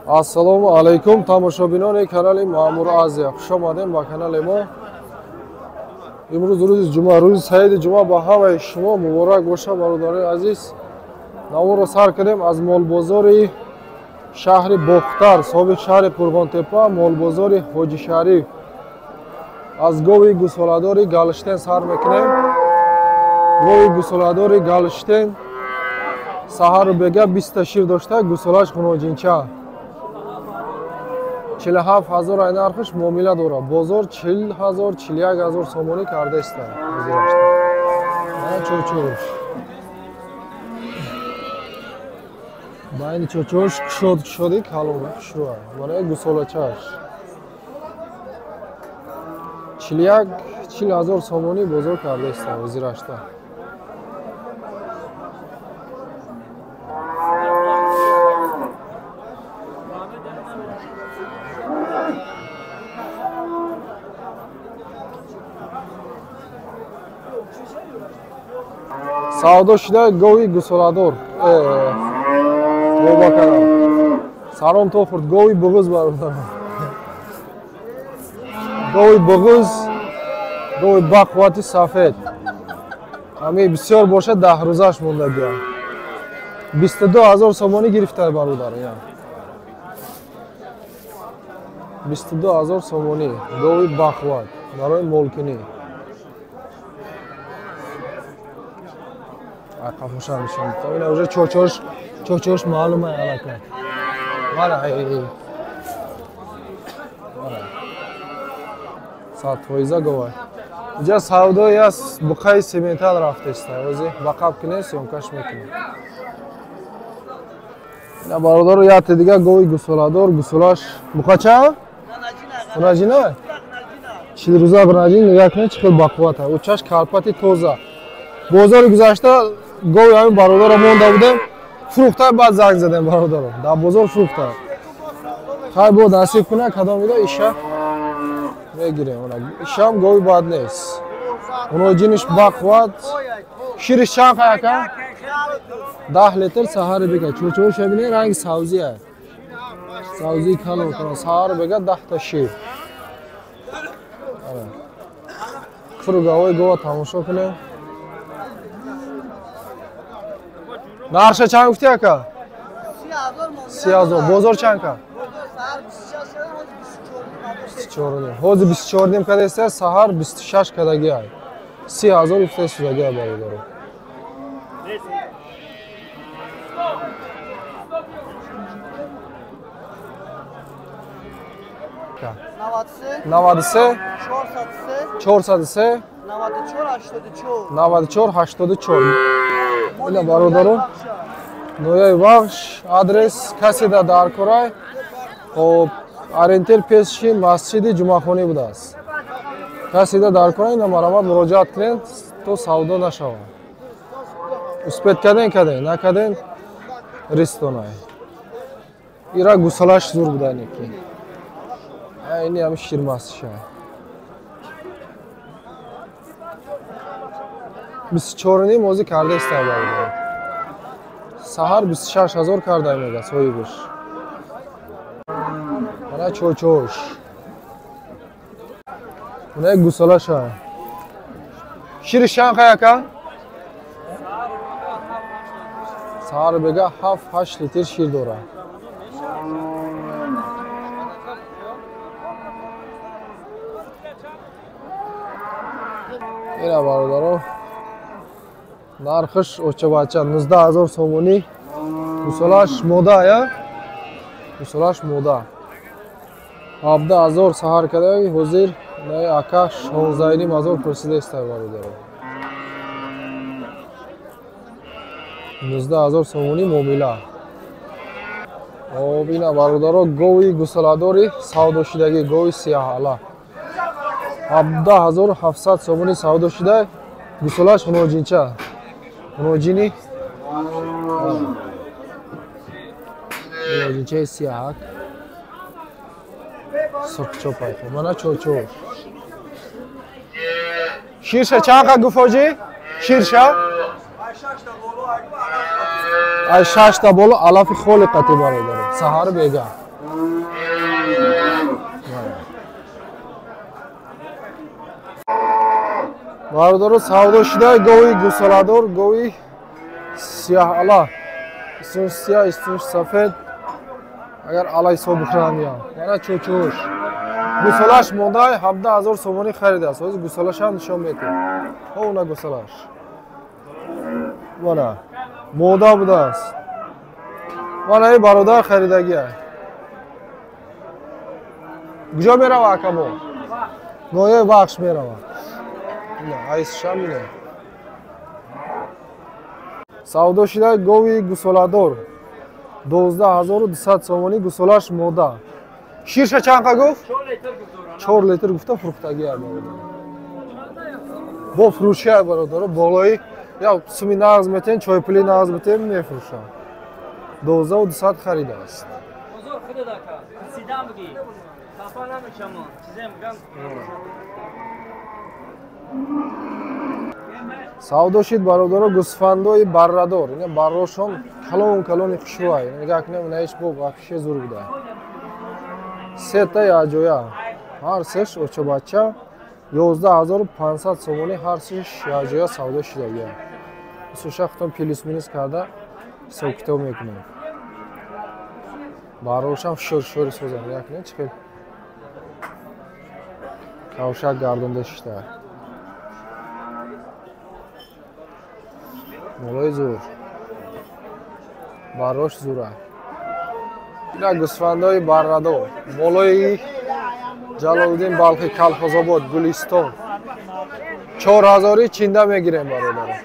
Ассалому алайкум, тамошобинони канали Маъмур Азия. Хуш омадем ба канали мо. Имрӯз рӯзи ҷумъа, рӯзи саиди ҷумъа ба ҳамаи шумо муборак боша, бародарони азиз. Наворро сар кардем аз молбозори шаҳри Бохтар, собиқ шаҳри Қурғонтепа, молбозори Ҳоҷи Шариф. Аз гови гусоладори Галштен сар мекунем. Гови гусоладори Галштен саҳару бега 20 та шир дошта, гусолаш хуноҷинча. 47 ҳазор ай нархш муомила дорад. Бозор 40 ҳазор, 41 ҳазор сомонӣ кардаиста. Чочош. Байни чочош кушод кушоди калон хушрӯа. Мана гусолачаш. 41 40 ҳазор сомонӣ бозор кардаиста ҳозирашта. Савдо шуда гови гусоладор. Тоба кардам. Саром то хурд гови буғуз бародарам. Гови буғуз, гови бақуввати сафед. Ҳамин бисёр бошад 10 рӯзаш мондагиам. 22 ҳазор сомонӣ гирифта бародар. 22 ҳазор сомонӣ гови бақувват барои молкунӣ. Қафоша нишон. Ина уже чочош маълум ай алака. Вала ай. Вала. 100% говай. Инҷа савдои аст буқаи сементал рафтеста. Ози ба қаб кине съёмкаш мекунем. Ина бародаро яте дига гови гусоладор, гусолаш буқа чанд? Ғунаҷина? 40 рӯза ғунаҷин нигоҳ кунед чӣ хел бақувват аст. Учаш карпати тоза. Бозори гузашта гови ҳамин бародаро монда будем, фурӯхта, баъд занг задем бародаро. Дар бозор фурӯхта. Хай бо насиб куна кадом ида иша мегирем. Ишам гови бад нест. Уноҷиниш бақувват. Шириш чанд қай ака? 10 литр саҳари бега. Чӯчӯша бинед ранги савзӣ аст. Савзии калон калон. Саҳари бега 10 та шир. Куругавои гова тамошо кунем. Нарша чанд гуфти ака? 30 ҳазор. Бозор чанд ка? 24. Ҳозир 24 кадаиста, саҳар 26 кадаги ай. 30 ҳазор гуфта судаги ай бародаро. Наваду се, 403, 94, 84. Ина бародаро, нояи Вахш, адрес касе да даркорай. Хоб, ориентир пеши масҷиди Ҷумъахонӣ будааст. Касе да даркорай, ина марамат муроҷиат кунед, то савдо нашавад. Успет карден карден, накарден ристонай. Ира гусалаш зур буда неки. Ини ҳами ширмастша. 24 ҳозир кардаиста бародар. Саҳар 26 ҳазор карда мега соҳибаш. Мана чочош. Мана гусалаша. Шириш чанд қай ака? Саҳар бега 7-8 литр шир дорад. Ина бародаро, нархш очабача 19 ҳазор сомонӣ. Гусолаш мода, я? Гусолаш мода. 17 ҳазор саҳар кардаги, ҳозир наи ака 16.5 ҳазор пурсидаиста бародаро. 19 ҳазор сомонӣ муомила. Об ина бародаро гови гусоладори савдошидагӣ, гови сияҳала. 17700 сомонӣ савдо шуда, гусолаш хуноҷинча. Хуноҷини хуноҷинчаи сияҳак. Сурхчопай. Мана чочо. Ширша чанд қа гуфт ҳоҷӣ? Ширша? Аз 6 та боло алафи холи қати бародаро. Саҳар бега. Бародаро савдо шуда гови гусоладор, гови сияҳ ала. Истунш сияҳ, истунш сафед. Агар ала ҳисоб бихӯрам я. Мана чӯчӯш. Гусолаш монда 17,000 сомонӣ харидааст. Ҳозир гусолашам нишон медиҳем. Ҳо уна гусолаш. Мана мода будааст. Мана ин бародар харидагия. Куҷо мерава акамо? Ноҳияи Вахш мерава. Айсшам ине. Савдо шуда гови гусоладор. 12,200 сомонӣ гусолаш мода. Ширша чанд гуфт? 4 литр гуфта фурӯхтагия бародар. Бо фурӯшия бародаро болои я суми нағз метен, чойпули нағз метен мефурӯшам. 12,200 харидааст. Савдо шид бародаро гӯсфандои баррадор. Ина баррошон калон калони хушрӯай. Нигоҳ кунем, ина ҳеч бо вообще зур буда. Сета яҷоя. Ҳар сеш очабача 11,500 сомонӣ ҳар сеш яҷоя савдо шидагия. Суша хутон плюс-минус карда ҳисоб-китоб мекунем. Баррошам шӯр-шӯри созам. Нигоҳ кунем чӣ хел кавшак гардонда шишта. Молои зур. Баррош зура. Ина гӯсфандои баррадор. Молои Ҷалолиддин Балхи, Калхозобод, Гулистон. 4,000 чинда мегирем бародаро.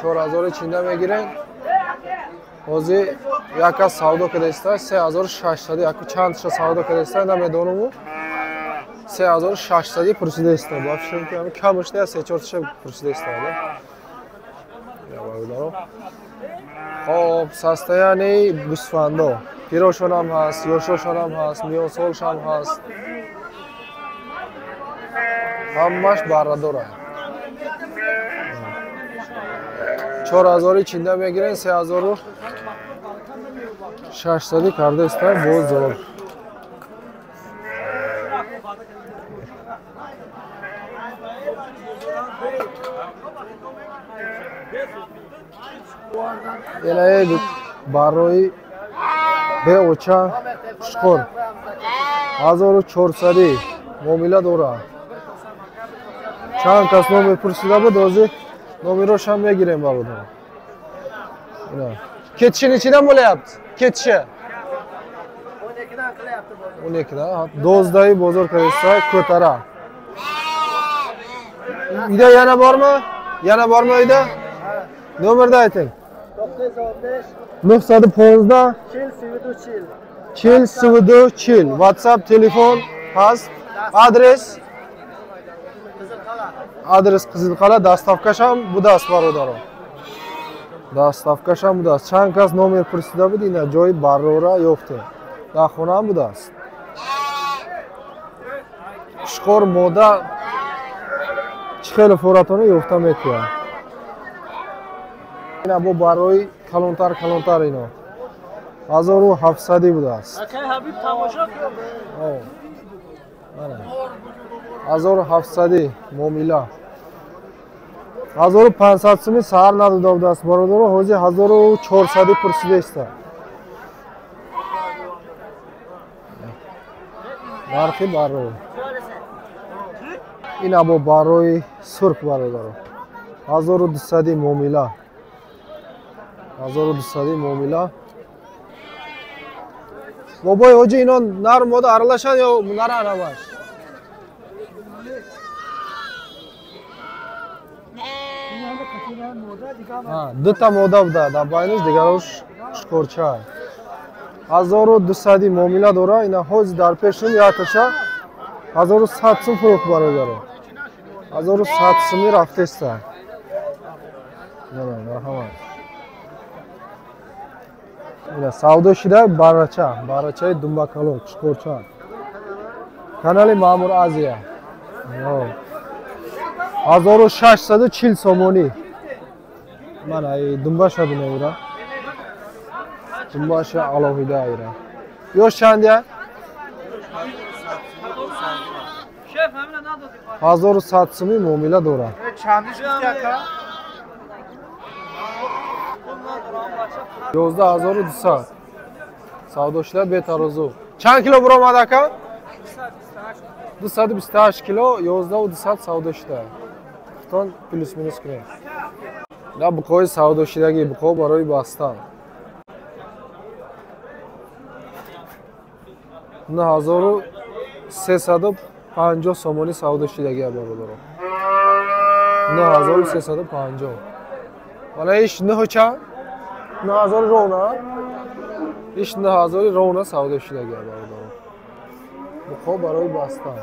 4,000 чинда мегирем. Ҳозир яка савдо кардааст 3,600, яку чандша савдо кардааст, намедонам. 3,600 пурсидааст. Ба фикрам ки ҳами камаш не, 3-4 пурсидааст. Бародаро. Хоб, состояние гӯсфандо. Пирошонам ҳаст, ёшошонам ҳаст, миёнсолшам ҳаст. Ҳамаш баррадора. 4,000 чинда мегирен, 3,600 кардааст бозор. Ина барои беоча пушқор 1,400 муомила дорад. Чанд кас номер пурсида буд, ҳозир номерошам мегирем бародар. Ина кетиши нечидан bo'lyapti? Кетиши 12dan qilyapti bozor. 12dan. 12 bozor кардааст ko'tara. Uyda yana bormi? Yana bormi uyda? Nomerni ayting. 915 915 40 32 40 32 40. WhatsApp, telefon hast. Adres? Qizilqal'a. Adres Qizilqal'a, доставкашам будааст бародаро. Доставкашам будааст. Чанд кас номер пурсида буд, ина ҷои баррора ёфтем. Дар хонаам будааст. Пушқор мода чӣ хеле форатона ёфта метиҳад. Ина бо барои калонтар калонтар ино 1700 будааст. 1700 муомила. 1500 суми саҳар надода будааст бародаро, ҳозир 1400 пурсидааст. Нархи баро. Ина бо барои сурх бародаро. 1200 муомила. 1200 муомила. Бобои ҳоҷи ино нар мода аралашанд ё наран ҳамаш? Дута мода буда, дар байниш дигарош шикорча. 1200 муомила дора, ина ҳози дар пешум якташа 1100 сум фурӯхт бародаро. 1100 суми рафтеста. Марҳамат. Ина савдо шида баррача, баррачаи думбакалон, чиқорча. Канали Маъмур Азия. 1640 сомонӣ. Мана думбаша бинавира. Думбаша алоҳида айра. Ёш чандия? 1100 сумӣ муомила дорад. 11200 савдо шуда бетарозу. Чанд кило буромад ака? 228 кило, 11200 савдо шуда. Хутон плюс минус кунем. На буқои савдо шудагӣ, буқо барои бастан. 9350 сомонӣ савдо шудагӣ бародаро. 9350. Вала иш 9 чанд? 9000 рона. Иш 9000 рона савдо шудагӣ бародаро. Буқо барои бастан.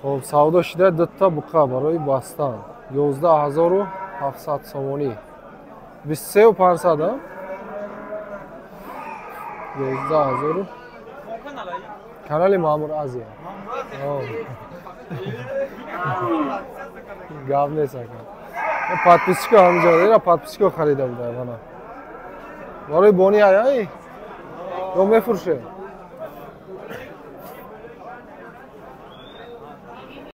Хоб, савдо шуда дута буқа барои бастан. 11700 сомонӣ. 23500, а? 11000. Канали Маъмур Азия. Гап нест ака. Подписчико ҳамҷо, ира подписчико харида буда мана. Барои бони ай? Ё мефурӯше?